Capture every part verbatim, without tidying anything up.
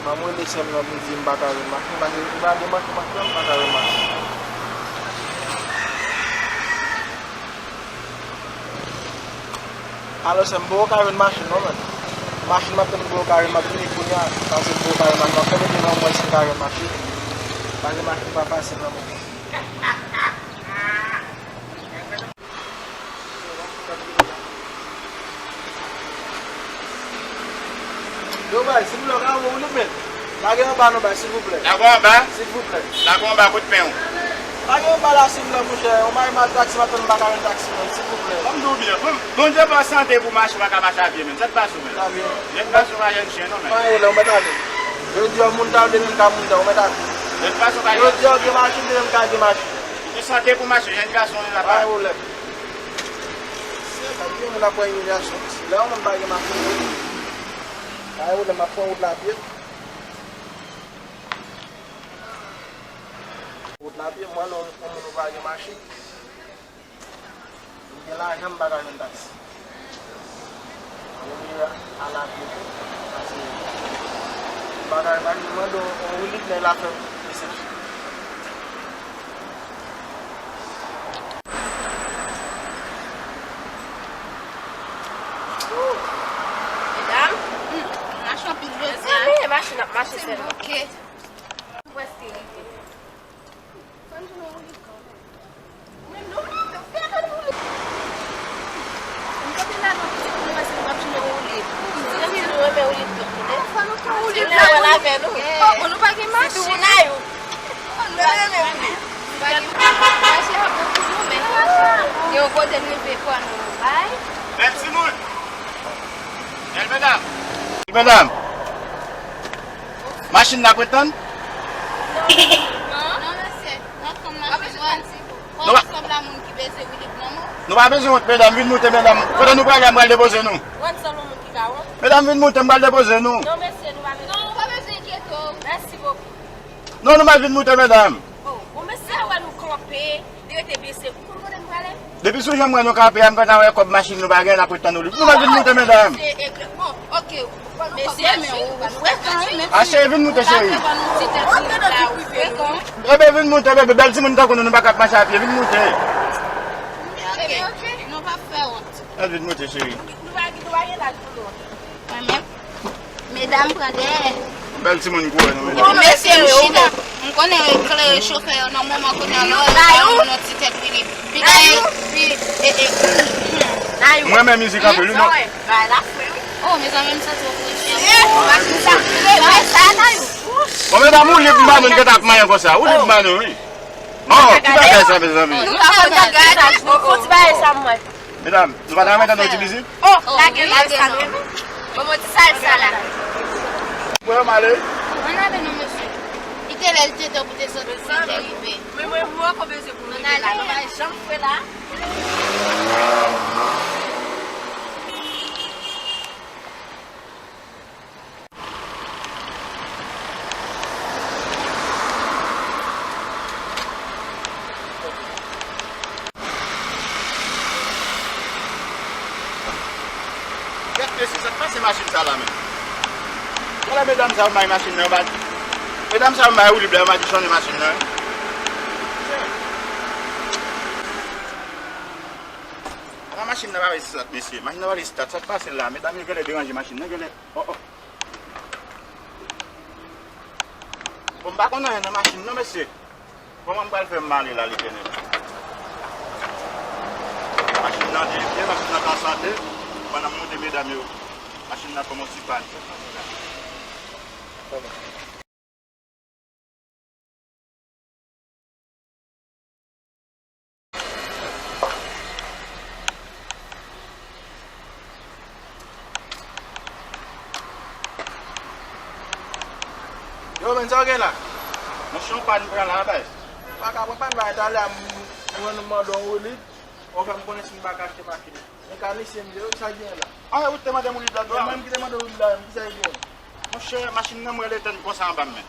Ban m rele sè m nan pou m di m pa ka jwenn machin, paske m pa gen machin, machin, m pa ka jwenn machin. Alo, sè m, m poko ka jwenn machin non, menm. Machin m ap tann m poko ka jwenn, m ap vini kounye a, paske m poko ka jwenn machin. M ap fè mete nan mwen si m ka jwenn machin. Pa gen machin pa fasil nan moman. Yo, bay, silvouplè, w ka voye w li, men. Lage anba non, bay, silvouplè. Lage anba? Silvouplè. Lage anba, kote pen w? Lage anba la, silvouplè, monchè. Yon mari mal taksi, m ap tann m pa ka jwenn taksi, men, silvouplè. Ban m di w byen, bon, Bondye ba w sante pou mache, w pa ka mache a pye, men. Sa k pase w, men? Sa byen. Lè k pase w pa jwenn chen, non, men. Pa gen pwoblèm, ou mèt ale. Yo di w moun ta vle menm ka moun ta, ou mèt ale. Lè k pase w pa jwenn chen. Yo di w gen machin, de menm ka gen machin. Ou gen sante pou mache, jèn gason, men, papa. Pa gen pwoblèm. Se pa byen moun ap pran imilyasyon. Si lè yon moun pa gen machin, pa gen pwoblèm, m ap pran wout la pye. Wout la pye, mwen, lè yon moun pa gen machin. M gen lajan, m pa ka jwenn taksi. Mwen oblije al a pye tou, paske m pa ka jwenn taksi, m mande yon, yon roulik, nèg la fè m resepsyon. Medam, hmm, mache anpil jodi a. Mezanmi, machin ap mache sèlman. Ok. Nou prèske rive. Fò n jwenn yon roulik kanmenm. Men non, men fè ann woule. M kanpe la nan pitit pou nou wè si nou p ap jwenn yon roulik. Mezanmi, nou renmen roulik twòp, tande. Fò nou pran roulik la pou nou. Oh, bon, nou pa gen machin. Sitou pou Nayou. Oh, nou pa gen machin. Nou pa gen machin. Mache a bon pou nou, men gen yon kote n rive fò nou bay. Bèl timoun. Bèl medam. Bèl medam. Machin n ap ret tann? Non, non, mesye. N ap tann machin. Konn sòm la moun ki bezwen roulik nan men w. Nou pa bezwen wont, medam. Vin moute, medam. Kote nou prale a, m pral depoze nou. Wont sòm la moun ki ka wont. Medam, vin moute, m pral depoze nou. Non, mesye, nou pa bezwen. Non, ou pa bezwen enkyete w. Mèsi bokou. Non, nou mèt vin moute, medam. Oh, bon, mesye, wè nou kanpe. Li rete bese. Ou konn kote m prale? Depi sou jan m wè nou kanpe a, m gentan wè kòb machin nou pa gen, n ap ret tann nou li. Nou mèt vin moute, medam. Se egre-, bon, ok. Mesye, men ou frekan, wi, men. A, cheri, vin moute, cheri. Ou frekan. Ebe, vin moute, bebe. Bèl timoun tankou nou, nou pa ka ap mache a pye. Vin moute. Ok, ok. Nou p ap fè wont. Al vin moute, cheri. Nou pa, nou pa gen laj pou nou. Mwen menm. Medam pran dèyè. Bèl timoun gwo, non, medam. Epi mesye, m chita. M konnen klere chofè yo nan moman kounye a la, li ba moun yon ti tèt li, li pi bay, pi, e, e, hmm. M renmen mizik anpil, wi, non. Bay la fre, wi. Oh, mezanmi, m santi w preche. Machin sa, bay sa, Nayou. Bon, medam, ou lib, m pa nou, n gentan ap manyen konsa. Ou lib, m pa nou, wi. Oh, ki bagay sa, mezanmi? Nou pa konn bagay sa, fon ti bagay sa, mwen. Medam, nou pa ta renmen tande yon ti mizik? Oh, lage, lage sa, non. Bon, bon, ti salsa la. Mwen, m ale. Ann ale non, mesye. Li te lè, li te tan pou te sot, pou li te rive. Men mwen, mwen, mwen, kon bezwen pou m rive la. Nou pa janm fre la. Gad mesye, sa k pase machin sa la menm? Gade medam sa yo bay machin nan, yo pa di, medam sa yo bay woulib la, yo pa di sonnen machin nan. Apa machin nan pa vle stat, mesye? Machin nan pa vle stat. Sa k pase la? Medam yo genlè deranje machin nan, genlè. Oh, oh. Bon, m pa konn anyen nan machin nan, mesye. Kòman m pral fè m ale la, Letènèl? Machin nan te byen, machin nan te an sante. Pandan m monte medam yo, machin nan fè m yon ti pàn. Yo, men sa w gen la? Monchè, yon pàn pran la, baz. Pa ka pran pàn, baz, talè a m, m, m mande w woulib, ou fè m konnen si m pa ka achte machin. Mekanisyen m ye, wi, sa gen la? Ah, ou te mande m woulib la, dwa? E mwen ki te mande w woulib la, menm, ki sa gen? Monchè, machin nan m wè l etèn konsa anba m, men.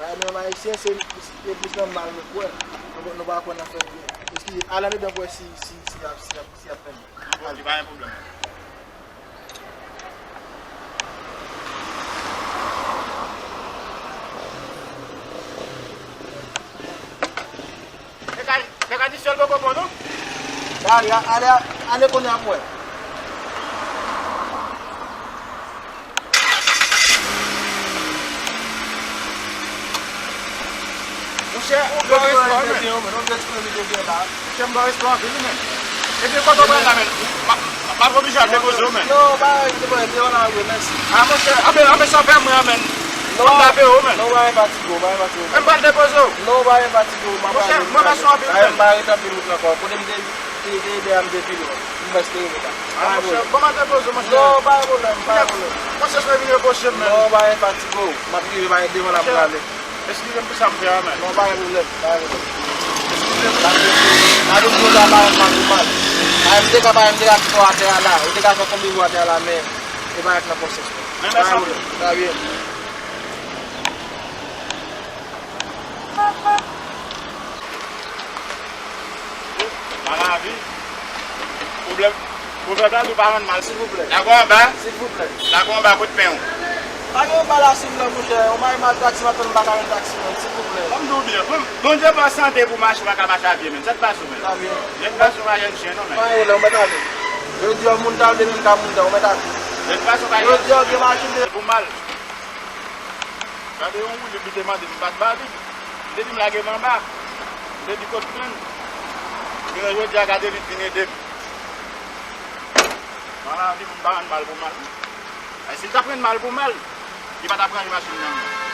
Bay menm ayisyen, se plis, se plis nan mal nou kwè. Nou, nou pa kwè nan fè byen. Eskize, al andedan pou wè si, si, si y ap, si y ap, si y ap fè byen. Ok, pa gen pwoblèm. Bon, non? Ale, ale, ale kounye a pou wè. Monchè, ou ba respè, men. Monchè, m ba respè anpil, wi, men. Epi, kote w pral la, men? M ap oblije al depoze w, men. Yo, ba, devan la, wi, mèsi. A, monchè, anben, anben, sa fè mwen, men. Non, m tape w, men. Non, ba, fatige w, ba, fatige w. M pral depoze w. Non, ba, fatige w, m ap ale. Monchè, mwen mèsi anpil, men. M pa ret anpil wout la ankò. Kote m te, te, te ede a, m te pi lwen. M prèske rive la. A, monchè, bon, m ap depoze w, monchè. Non, pa gen pwoblèm, pa gen pwoblèm. Monchè, se vin repoze m, men. Non, pa gen fatige w. M ap rive, pa gen devan la pou ale. Eskize m pou sa m fè a, men. Non, pa gen pwoblèm, pa gen pwoblèm. Eskize m. Pa gen pwoblèm, pa gen mal pou mal. A, m te ka, pa, m te ka kite w atè a la. Ou te ka fè konbyen jou atè a la, men e pa ak nan konsyans mwen. Men mèsi anpil. Pa gen pwoblèm. Trè byen. Malavi. Pwoblèm, pwovèb la di w pa rann mal. Silvouplè. Lago anba. Silvouplè. Lago anba, kote pen w? Lago anba la, silvouplè, monchè. Yon mari mal taksi, m ap tann m pa ka jwenn taksi, menm, silvouplè. Ban m di w byen. Bon, Bondye ba w sante pou w mache, w pa ka mache a pye, menm. Sa k pase w, menm? Trè byen. Nèg pa se yon ayen chyen, non, menm. Pa gen pwoblèm, ou mèt ale. Jodi a, yon moun ta vle menm ka moun ta, ou mèt ale. Nèg pa se yon ayen chyen. Jodi a, ou gen machin de pou mal. Gade yon woulib li te mande m, m pa t ba li. Li te di m lage m anba. Li te di kot pen l. Jounen jodi a, gade li t vin ede m. Nan lavi, moun pa rann mal pou mal. Ay, si l t ap rann mal pou mal, li pa t ap ranje machin nan.